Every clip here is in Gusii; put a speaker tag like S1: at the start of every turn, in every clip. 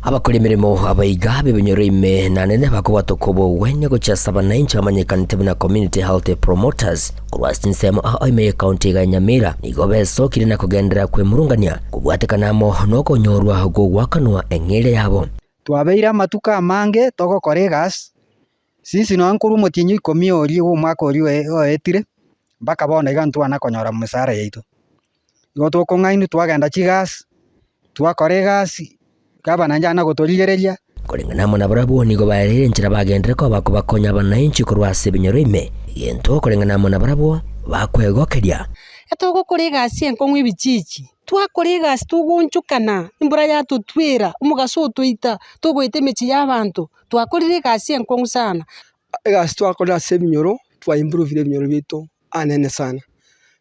S1: Abakori emeremo abaiga b'ebinyoro ime na nene bakobwatoka obogwenia gochia ase abanainchi bamanyekanete buna Community Health Promoters korwa ase chinsemo ao ime y'ecounty iga ya Nyamira nigo besokire na kogenderera kwemurungania kobwatekana amo nokonyorwa gw'ogoakanwa eng'eria yabo.
S2: Twabeire amatuko amange togokora egasi, since nonya nkorwa omotienyi o ikomi oria bwa omwaka oria oetire, mpaka bono iga ntwana konyora emesara yaito. Igo tokong'ainwa twagenda chigasi, twakora egasi, gavana naende ana gotorigereria.
S1: Koreng'ana amo nabarabwo nigo baereire enchera bagenderere koba kobakonya abanainchi korwa ase ebinyoro ime, egento koreng'ana amo nabarabwo bakwegokeria.
S3: Etogokora egasi enkong'u ebichichi, twakora egasi togoonchokana, embura yatotwera, omogaso otoita, togoeta emechie y'abanto, twakorire egasi enkong'u sana.
S4: Egasi twakorire ase ebinyoro, twa improvire ebinyoro biaito anene sana.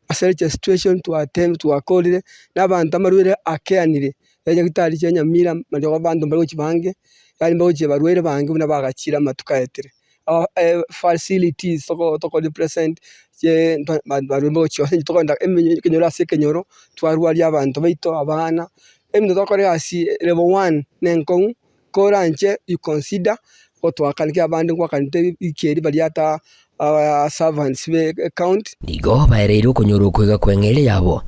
S4: Ase eche situation twatebire twakorire, na abanto amarwaire akeanire, enyagitari chia Nyamira mariogo abanto mbari gochia bange, yaani mbagochia barwaire bange buna bagachire amatuko aetire. Facilities toko toko represent barwaire mbagochia onsi tokogenda ekenyoro ase ekenyoro, twarwaria abanto baito, abana, ebinto togokora egasi level one na enkong'u. Koranche you consider gotoakana ekiagera abande ngwakanete wiki eria baria ata servants be ecounty.
S1: Nigo baereire okonyora okoiga kw'eng'eria yabo,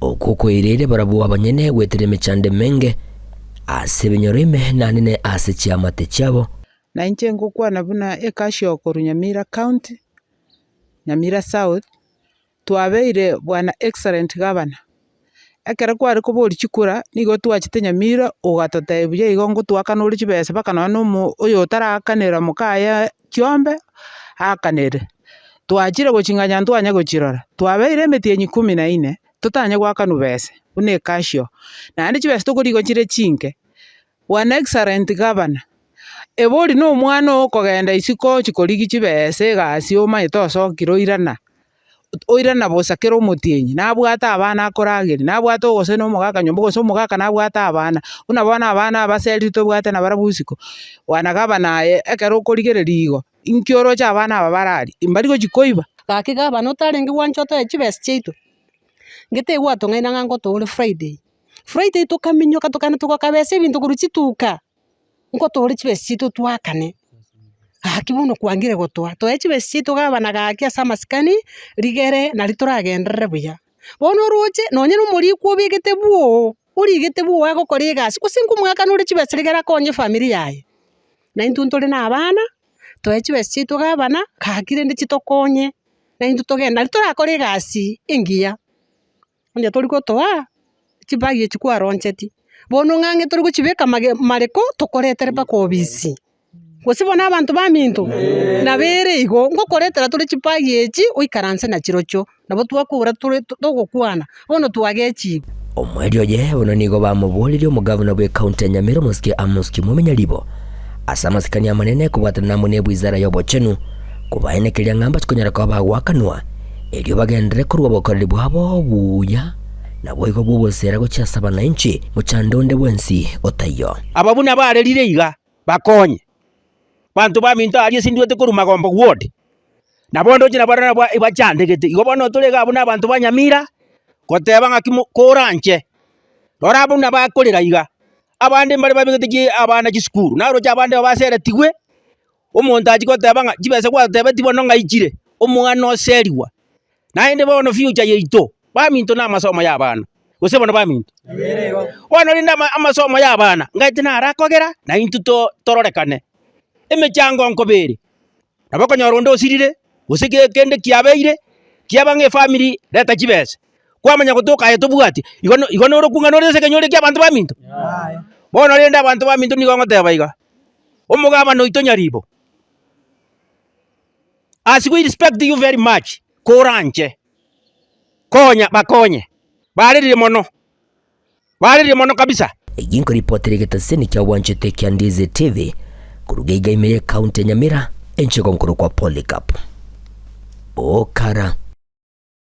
S1: okwo koireire barabwo abanyene goetera emechando emenge ase ebinyoro ime naende ne ase chiamate chiabo.
S5: Na inche ngokwana buna ekashi okorwa Nyamira County, Nyamira South, Twabeire bwana excellent governor, ekero kware koboria chikura nigo twachete Nyamira ogatotebia buya igo ngotoakana ore chibesa mpaka nonye na omo oyo otaraakanera mokaye chiombe aakanere. Twachire goching'anya ntwanya gochirora, twabeire emetienyi kumi na inne totanye goakanwa besa buna ecasio, naende chibesa tokorigia chire chinke. Bwana excellent governor, ebori na omwana oo okogenda isiko ochia korigia chibesa egasi omanyete osokire oirana, oirana bosa kera omotienyi, nabwate abana akorageria, nabwate gose na omogaka nyomba gose omogaka nabwate abana, buna bono abana abaseriri tobwate nabarabwo isiko, bwana gavana aye ekero okorigereria igo, inki oroche abana aba bararie, mbari gochia koiba.
S3: Gaki gavana otarenge gwancha otoe chibesa chiaito, ngete gwatong'aina ng'a ngotoore Friday. Friday tokaminyoka tokagenda togakabesa ebinto korwa chituka, nkotoore chibesa chiaito twakane, gaki bono kwangire gotoa, toe chibesa chiaito gabana gaki ase amasikani, rigere nari toragenderere buya. Bono oroche, nonye na omorikwa obegete bwooo, origete bwooo agokora egasi, gose nkomoakana ore chibesa rigere akonye efamiri yaye. Na intwe ntore na abana, toe chibesa chiaito gabana, gaki rende chitokonye, na intwe togende nari torakore egasi engiya. Onye tori gotoa chibagi echi kwaronchetie, bono ng'a ang'e tori gochibeka mage mareko tokoretere mpaka obisi. Gose bono abanto baminto, nabo ere igo, ngokoretera tore chibagi echi oikaranse nachirochio, nabo twakora tore togokwana, bono twagechigwe.
S1: Omoerio oye bono nigo bamoboririe omogavana bw'ecounty ya Nyamira omosike Amos Kimwemi Nyaribo ase amasikani amanene kobwatanana amo nebwizara y'obochenu kobaenekeria ng'a mbachikonyara koba bagoakanwa Erio bagenderere korua obokoreri bwabo obuya, naboigo bw'ogoseera gochia ase abanainchi, mochando onde bwensi otaiyo.
S6: Aba buna barerire iga, bakonye. Banto baminto aria ase ndwete korwa Magombo ward, nabo ndoche nabo nabo ebachandegete. Igo bono tore iga abwo na abanto ba Nyamira, goteba ng'aki mo koranche, rora buna bakorera iga, abande mbare babegete chi abana chisukuru, naroche abande baseretigwe. Omonto achia goteba ng'a chibesa gwatebetie bono ng'ai chire, omwana oserigwa. Naende bono future yaito, baminto na amasomo ya abana, gose bono baminto? Bono rende ama amasomo ya abana, ngaete naro akogera na intwe to tororekane. Emechango nkoba ere, nabo okonyora onde osirire, gose ke kende kiabeire, kiaba ng'a efamiri reta chibesa, kwamanya gotoka aye tobwati, igo no igo norokwo ng'a nore ase ekenyoro ekia abanto baminto? Bono rende abanto baminto nigo ngoteba iga. Omogabane oito nyaribo, as we respect you very much, koranche konya bakonye, barerire mono, barerire mono kabisa.
S1: Eyio nkoripotera egetaseni kia obwanchete kia Ndizi TV koruga iga ime ye county ya Nyamira, enchego nkorokwa Polycarp Okara.